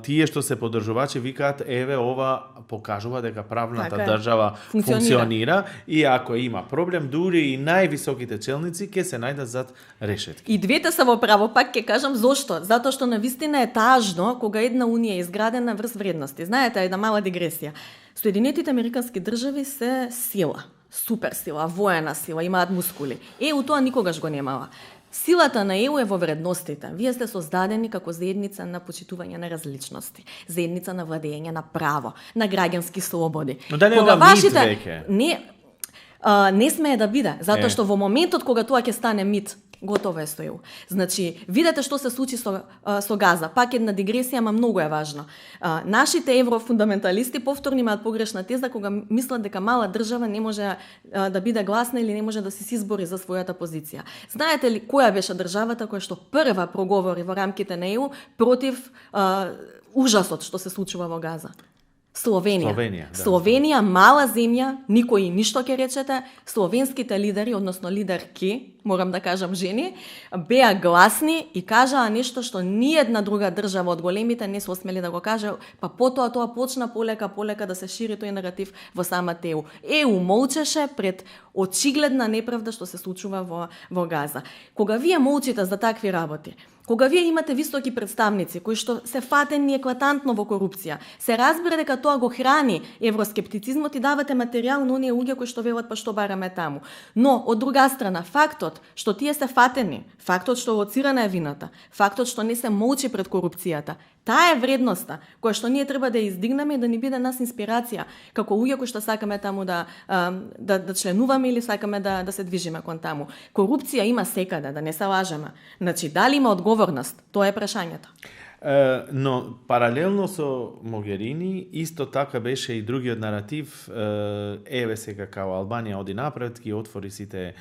тие што се поддржувачи викаат еве ова покажува дека правната држава функционира и ако има проблем, дури и највисоките челници ќе се најдат зад решетки. И двете се во право, пак ќе кажам зошто? Затоа што навистина е тажно кога една унија е изградена врз вредности. Знаете, една мала дигресија. Соединетите американски држави се сила, суперсила, воена сила, имаат мускули. ЕУ тоа никогаш го немала. Силата на ЕУ е во вредностите. Вие сте создадени како заедница на почитување на различности, заедница на владење на право, на граѓански слободи. Но дали ова мит веќе? Не смее да биде, затоа што во моментот кога тоа ќе стане мит, готово е со ЕУ. Значи, видете што се случи со Газа. Пак една дигресија, ама многу е важно. Нашите еврофундаменталисти повторно имаат погрешна теза кога мислат дека мала држава не може да биде гласна или не може да се избори за својата позиција. Знаете ли која беше државата која што прва проговори во рамките на ЕУ против ужасот што се случува во Газа? Словенија. Да. Словенија, мала земја, никој ништо ќе речете, словенските лидери, односно лидерки, морам да кажам жени, беа гласни и кажаа нешто што ни една друга држава од големите не се осмели да го каже, па потоа тоа почна полека да се шири тој наратив во самата ЕУ. ЕУ молчеше пред очигледна неправда што се случува во Газа. Кога вие молчите за такви работи, кога вие имате високи представници кои што се фатени еклатантно во корупција, се разбира дека тоа го храни евроскептицизмот и давате материјал на оние луѓе кои што велат па што бараме таму. Но од друга страна, фактот што тие се фатени, фактот што лоцирана е вината, фактот што не се молчи пред корупцијата, таа е вредноста која што ние треба да издигнеме и да ни биде нас инспирација како луѓе кои што сакаме таму да членуваме или сакаме да се движиме кон таму. Корупција има секаде, да не се лажеме. Значи, дали има одговорност? Тоа е прашањето. Но паралелно со Могерини, исто така беше и другиот наратив, еве сега као Албанија оди напред, ги отвори сите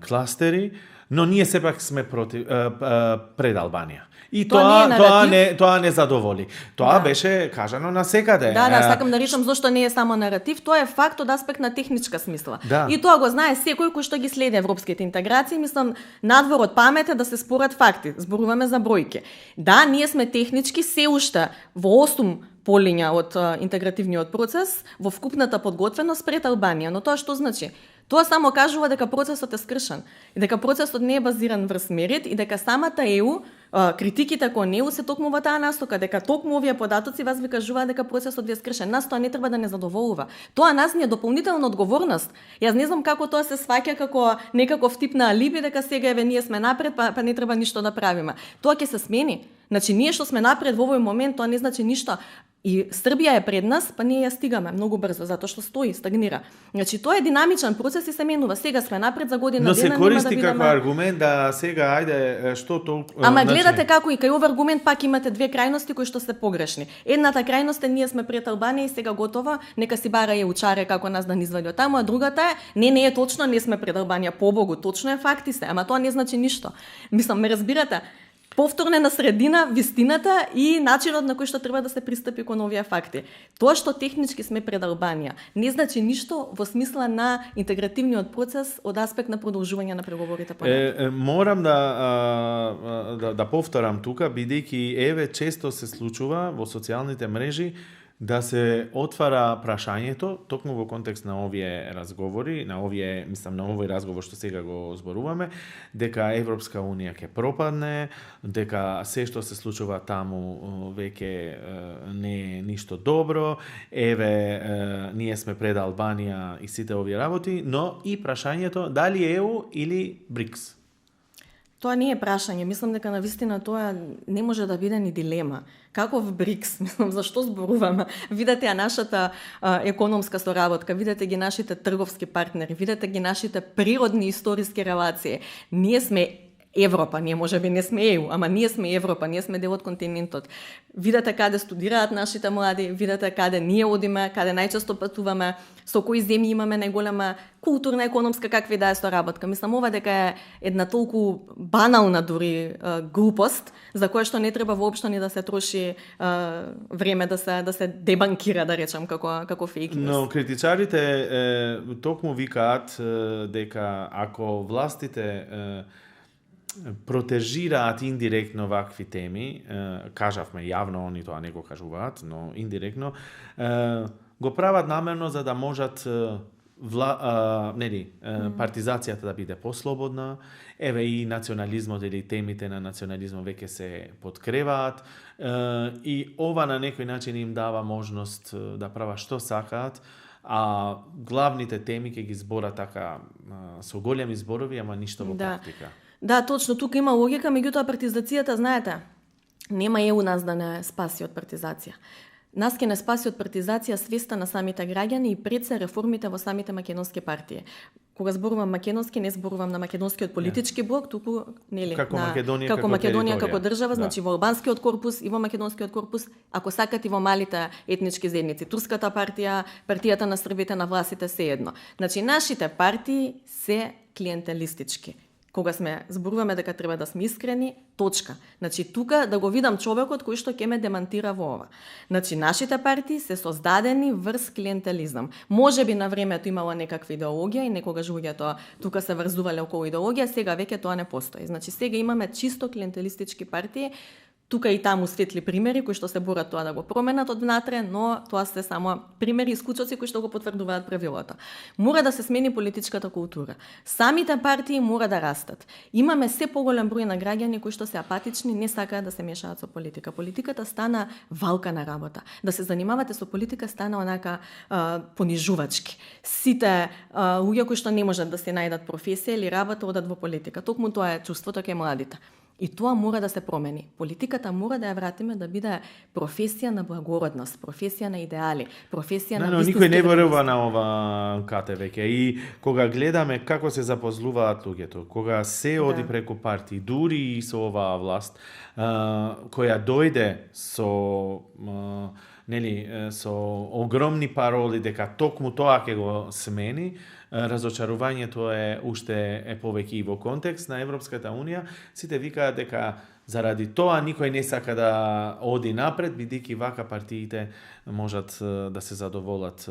кластери, но ние сепак сме пред Албанија. И тоа не задоволи. Тоа беше кажано на секаде. Да, сакам да речам зошто не е само наратив, тоа е факт од аспект на техничка смисла. Да. И тоа го знае секој кој што ги следи европските интеграции, мислам, надвор од памет е да се спорат факти, зборуваме за бројки. Да, ние сме технички се уште во 8 полиња од интегративниот процес, во вкупната подготвеност пред Албанија, но тоа што значи? Тоа само кажува дека процесот е скршен и дека процесот не е базиран врз мерит и дека самата ЕУ, критиките кон ЕУ се токму во таа настока, дека токму овие податоци вас ви кажуваат дека процесот ви е скршен. Нас тоа не треба да не задоволува. Тоа нас ни е дополнителна одговорност. Јас не знам како тоа се сваќа како некаков тип на алиби, дека сега еве ние сме напред, па не треба ништо да правиме. Тоа ќе се смени. Значи ние што сме напред во овој момент, тоа не значи ништо. И Србија е пред нас, па ние ја стигаме многу брзо, затоа што стои, стагнира. Значи тоа е динамичен процес и се менува. Сега сме напред, за година дена нема да бидеме. Но се користи како аргумент да сега ајде што толку. Ама гледате како и кај овој аргумент пак имате две крајности кои што се погрешни. Едната крајност е ние сме пред Албанија и сега готова, нека си бара ја учаре како нас да ни извади од таму, а другата е не е точно, не сме пред Албанија, побогу, точно е факти се, ама тоа не значи ништо. Мислам, ме разбирате? Повторне на средина вистината и начинот на кој што треба да се пристапи кон овие факти. Тоа што технички сме пред Албанија не значи ништо во смисла на интегративниот процес од аспект на продолжување на преговорите по него. Морам да повторам тука, бидејќи еве често се случува во социјалните мрежи да се отвара прашањето, токму во контекст на овие разговори, на овој разговор што сега го зборуваме, дека Европска Унија ќе пропадне, дека се што се случува таму веќе не е ништо добро, еве ние сме пред Албанија и сите овие работи, но и прашањето дали ЕУ или БРИКС. Тоа не е прашање, мислам дека на вистина тоа не може да биде ни дилема. Каков БРИКС, мислам, зашто зборуваме? Видете ја нашата економска соработка, видете ги нашите трговски партнери, видете ги нашите природни историски релации. Ние сме Европа, ние можеби не сме ЕУ, ама ние сме Европа, ние сме дел од континентот. Видете каде студираат нашите млади, видете каде ние одиме, каде најчесто патуваме, со кои земји имаме најголема културна, економска, какви да е соработка. Мислам, ова дека е една толку банална дури глупост, за која што не треба воопшто ни да се троши време да се дебанкира, да речам, како фейк ньюс. Но критичарите токму викаат дека ако властите протежираат индиректно вакви теми, кажавме јавно, они тоа не го кажуваат, но индиректно, го прават намерно за да можат партизацијата да биде послободна, еве и национализмот или темите на национализмот веќе се подкреваат, и ова на некој начин им дава можност да прават што сакаат, а главните теми ќе ги збора така со големи зборови, ама ништо во практика. Да, точно, тука има логика, меѓутоа партизацијата, знаете, нема ЕУ нас да не спаси од партизација. Нас ќе не спаси од партизација свеста на самите граѓани и пред се реформите во самите македонски партии. Кога зборувам македонски, не зборувам на македонскиот политички блок, туку нели како Македонија како држава, да. Значи во албанскиот корпус и во македонскиот корпус, ако сакат и во малите етнички заедници, турската партија, партијата на србите, на власите, се едно. Значи нашите партии се клиентелистички. Кога зборуваме дека треба да сме искрени, точка. Значи, тука да го видам човекот кој што ќе ме демантира во ова. Значи, нашите партии се создадени врз клиентелизам. Може би на времето имало некаква идеологија и некогаш луѓето тука се врзувале околу идеологија, сега веќе тоа не постои. Значи, сега имаме чисто клиентелистички партии. Тука и таму светли примери кои што се борат тоа да го променат од внатре, но тоа се само примери исклучоци кои што го потврдуваат правилото. Мора да се смени политичката култура. Самите партии мора да растат. Имаме се поголем број на граѓани кои што се апатични, не сакаат да се мешаат со политика. Политиката стана валка на работа. Да се занимавате со политика стана онака понижувачки. Сите луѓе кои што не можат да се најдат професија или работа одат во политика. Токму тоа е чувството кај младите. И тоа мора да се промени. Политиката мора да ја вратиме да биде професија на благородност, професија на идеали, професија на вистински. Никој не верува на ова КТ веќе. И кога гледаме како се запослуваат луѓето, кога се оди преку партии, дури и со оваа власт, која дојде со со огромни пароли дека токму тоа ќе го смени, разочарувањето е уште повеќе и во контекст на Европската Унија. Сите викаат дека заради тоа никој не сака да оди напред, бидејќи вака партиите можат да се задоволат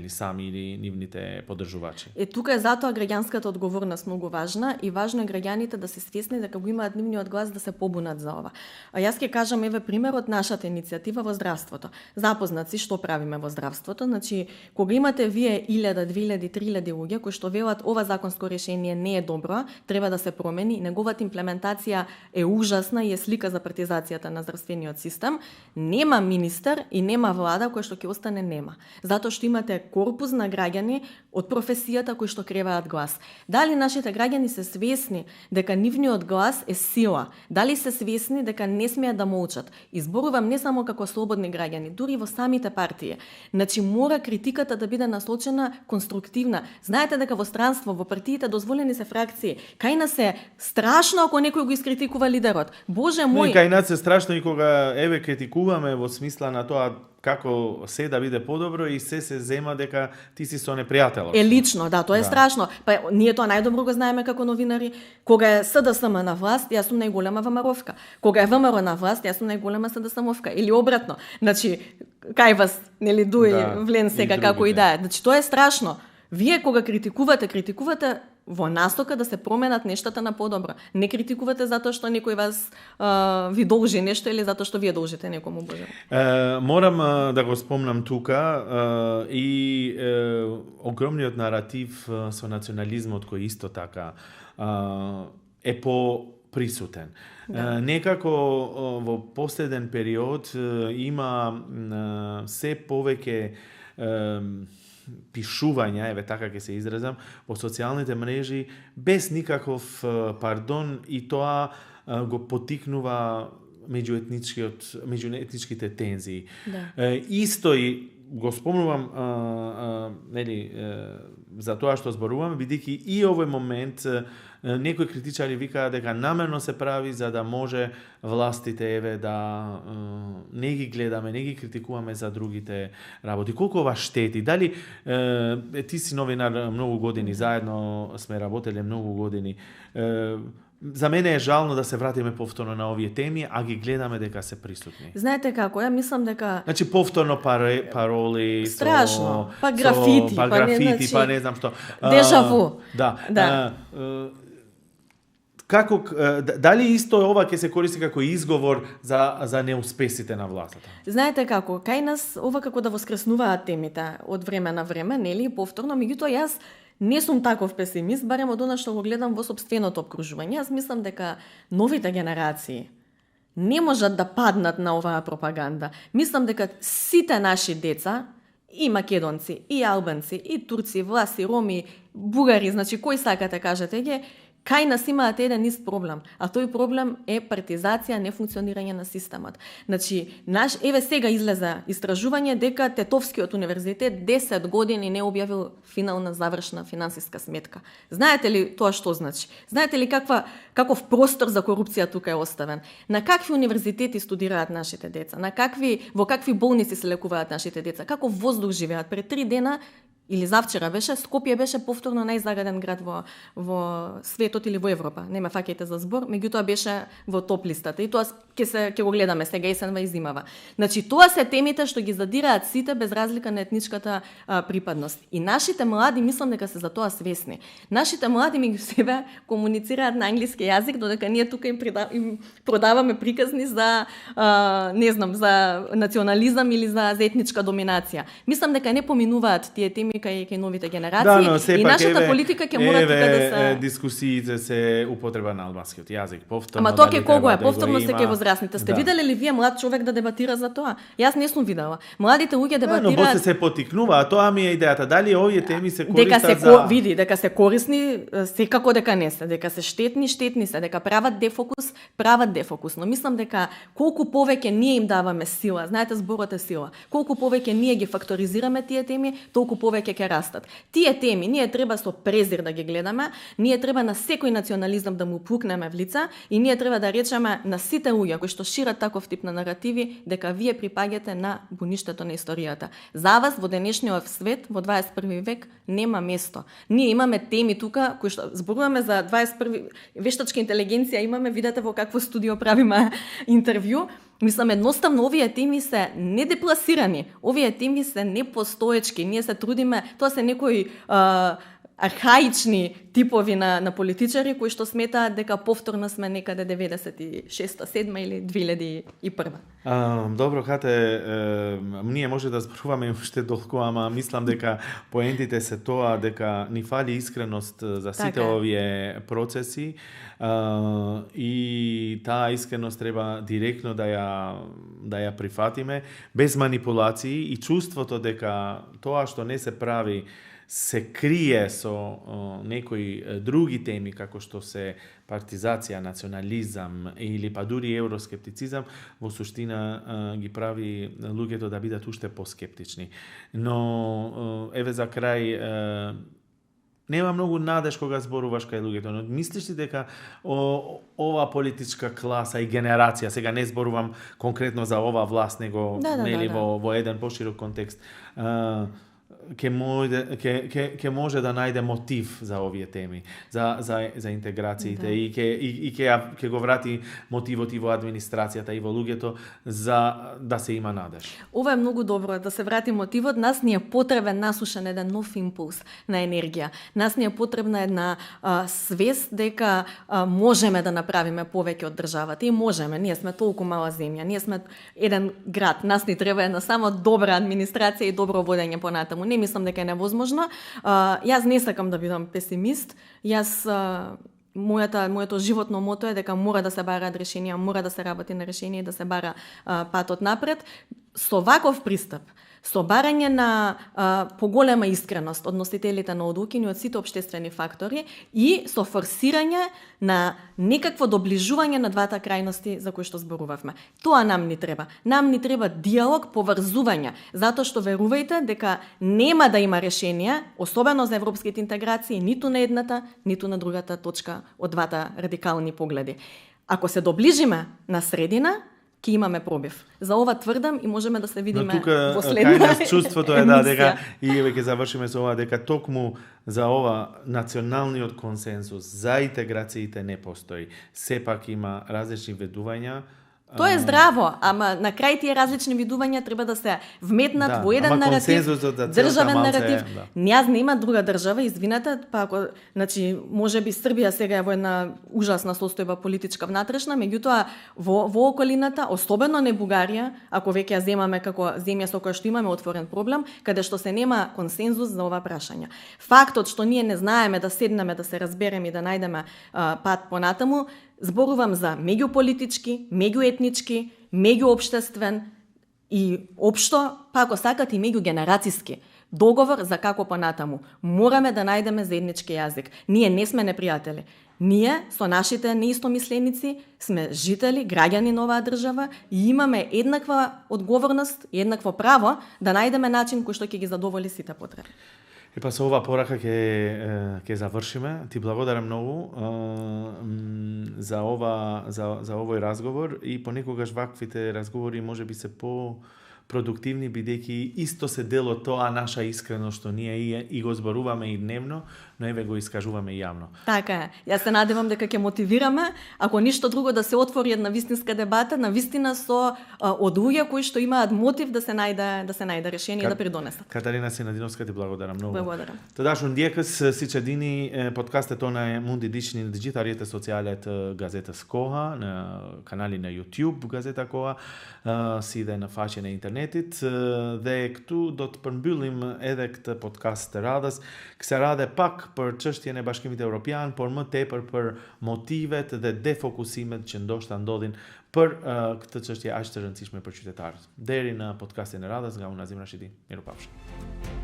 сами или нивните поддржувачи. Тука е затоа граѓанската одговорност многу важна и важно е граѓаните да се свесни дека го имаат нивниот глас да се побунат за ова. А јас ќе кажам пример од нашата иницијатива во здравството. Запознат си што правиме во здравството, значи кога имате вие 1000, 2000, 3000 луѓе кои што велат ова законско решение не е добро, треба да се промени, неговата имплементација е ужасна и е слика за партизацијата на здравствениот систем, нема министер и нема влада која што ќе остане нема. Затоа што имате корпус на граѓани од професијата кои што креваат глас. Дали нашите граѓани се свесни дека нивниот глас е сила? Дали се свесни дека не смеат да молчат? Изборувам не само како слободни граѓани, дури во самите партии. Значи мора критиката да биде насочена конструктивна. Знаете дека во странство, во партиите дозволени се фракции. Кај нас е страшно ако некој го искритикува лидерот. Боже мој. Кај нас е страшно и кога критикуваме во смисла на тоа како се да биде подобро и се зема дека ти си со непријателот. Лично, тоа е страшно. Па ние тоа најдобро го знаеме како новинари. Кога е СДСМ на власт, јас сум најголема ВМРО-вка. Кога е ВМРО на власт, јас сум најголема СДСМ-овка. Или обратно. Значи, кај вас, дуи влен сега како и да е. Значи, тоа е страшно. Вие кога критикувате во насока да се променат нештата на подобро. Не критикувате затоа што некој вас ви должи нешто или затоа што вие должите некому, Боже. Морам да го спомнам тука и огромниот наратив со национализмот кој исто така е поприсутен. Некако во последен период има се повеќе пишувања, така ќе се изразам, во социјалните мрежи без никаков пардон и тоа го потикнува меѓуетничките тензии. Исто и го спомнувам за тоа што зборуваме, бидејќи и овој момент некои критичари викаат дека намерно се прави за да може властите да не ги гледаме, не ги критикуваме за другите работи. Колку ова штети? Дали ти си новинар многу години, заедно сме работеле многу години. За мене е жално да се вратиме повторно на овие теми, а ги гледаме дека се присутни. Знаете како, ја мислам дека... Значи повторно пароли, страшно, па графити, па не знам што. Дежаву. Да. Како, дали исто ова ќе се користи како изговор за неуспесите на властата? Знаете како, кај нас ова како да воскреснуваат темите од време на време, нели, повторно, меѓутоа јас не сум таков песимист, барем од она што го гледам во сопственото опкружување. Јас мислам дека новите генерации не можат да паднат на оваа пропаганда. Мислам дека сите наши деца, и македонци, и албанци, и турци, власи, роми, бугари, значи кој сакате кажете ги, кај нас имаат еден ист проблем, а тој проблем е партизација, нефункционирање на системот. Значи, еве сега излезе истражување дека Тетовскиот универзитет 10 години не објавил финална завршна финансиска сметка. Знаете ли тоа што значи? Знаете ли каков простор за корупција тука е оставен? На какви универзитети студираат нашите деца? Во какви болници се лекуваат нашите деца? Каков воздух живеат? Пред 3 дена или завчера беше, Скопје беше повторно најзагаден град во светот или во Европа. Не ме фаќајте за збор, меѓутоа беше во топ листата и тоа ќе го гледаме сега есенва и зимава. Значи тоа се темите што ги задираат сите без разлика на етничката припадност. И нашите млади мислам дека се за тоа свесни. Нашите млади меѓу себе комуницираат на англиски јазик, додека ние тука им продаваме приказни за не знам, за национализам или за етничка доминација. Мислам дека не поминуваат тие теми кај новите генерации и нашата политика ќе мора тука да се дискусиите се употреба на албанскиот јазик. Ама тоа ќе кого е? Повторно се ќе возрастните. Сте виделе ли вие млад човек да дебатира за тоа? Јас не сум видела. Младите луѓе дебатираат. Но после се потикнува, а тоа ми е идејата. Дали овие теми се користат за види дека се корисни, секако дека не се, дека се штетни се, дека прават дефокус, но мислам дека колку повеќе ние им даваме сила, знаете зборот е сила. Колку повеќе ние ги факторизираме тие теми, толку повеќе ќе растат. Тие теми ние треба со презир да ги гледаме, ние треба на секој национализам да му пукнеме в лица и ние треба да речеме на сите луѓе кои што шират таков тип на наративи дека вие припаѓате на буништето на историјата. За вас во денешниот свет во 21 век нема место. Ние имаме теми тука кои што зборуваме за 21 вештачка интелигенција, имаме, видете во какво студио правиме интервју. Мислам, едноставно овие теми се недепласирани, овие теми се непостоечки, ние се трудиме, тоа се некои архаични типови на политичари кои што сметаат дека повторно сме некаде 96-7 или 2001. Добро, Кате, ние може да зборуваме уште долго, ама мислам дека поентите се тоа дека ни фали искреност за сите овие процеси и таа искреност треба директно да ја прифатиме без манипулации и чувството дека тоа што не се прави се крие со некои други теми како што се партизација, национализам или па дури евроскептицизам, во суштина ги прави луѓето да бидат уште поскептични. Но еве за крај нема многу надеж кога зборуваш кај луѓето, но мислиш ли дека ова политичка класа и генерација, сега не зборувам конкретно за ова власт, него во еден поширок контекст, ќе може да најде мотив за овие теми, за интеграциите и ќе го врати мотивот и во администрацијата и во луѓето за да се има надеж. Ова е многу добро, да се врати мотивот. Нас ни е потребен насушен еден нов импулс на енергија. Нас ни е потребна една свест дека можеме да направиме повеќе од државата и можеме. Ние сме толку мала земја, ние сме еден град. Нас ни треба една само добра администрација и добро водење понатаму. Не мислам дека е невозможно. Јас не сакам да бидам песимист. Моето животно мото е дека мора да се бараат решенија, мора да се работи на решение и да се бара патот напред. Со ваков пристап, со барање на поголема искреност од носителите на одлуки и од сите општествени фактори и со форсирање на некакво доближување на двата крајности за кои што зборувавме. Тоа нам ни треба. Нам ни треба диалог, поврзување, затоа што верувајте дека нема да има решение, особено за европските интеграции, ниту на едната, ниту на другата точка од двата радикални погледи. Ако се доближиме на средина, ќе имаме пробив. За ова тврдам и можеме да се видиме во следната. Кај нас чувството е дека и ќе завршиме со ова дека токму за ова националниот консенсус за интеграциите не постои. Сепак има различни ведувања. Тоа е здраво, ама на крај тие различни видувања треба да се вметнат во еден наратив, државен наратив. Јас нема друга држава, извинете, па ако, можеби Србија сега е во една ужасна состојба политичка внатрешна, меѓутоа во околината, особено не Бугарија, ако веќе ја земаме како земја со која што имаме отворен проблем, каде што се нема консензус за ова прашање. Фактот што ние не знаеме да седнеме, да се разбереме и да најдеме пат понатаму, зборувам за меѓуполитички, меѓуетнички, меѓуопштествен и општо, па ако сакат и меѓугенерацијски договор за како понатаму. Мораме да најдеме заеднички јазик. Ние не сме непријатели. Ние со нашите неистомисленици сме жители, граѓани на оваа држава и имаме еднаква одговорност и еднакво право да најдеме начин кој што ќе ги задоволи сите потреби. И па со ова порака ќе завршиме. Ти благодарам многу за овој разговор и понекогаш ваквите разговори можеби се продуктивни, бидејќи исто се дел од тоа наша искреност што ние и го зборуваме и дневно, но еве го искажуваме и јавно. Така е. Јас се надевам дека ќе мотивираме, ако ништо друго, да се отвори една вистинска дебата, на вистина со од луѓе кои што имаат мотив да се најде решение и да придонесат. Катарина Синадиновска, ти благодарам многу. Благодарам. Тодашун диекас сичедини подкастот на Мунди Дични на дигиталите социјалет газета Скоха, на канали на YouTube газета Коа, сиде на фаше на интернетит, де кту дот përmbyllim edhe këtë podcast të radhës, kësa radhe pak për çështjen e Bashkimit Evropian, por më tepër për motivet dhe defokusimet që ndoshta ndodhin për këtë çështje aq të rëndësishme për qytetarët. Deri në podcastin e radhës nga unë Azim Rashidi. Mirupafshim.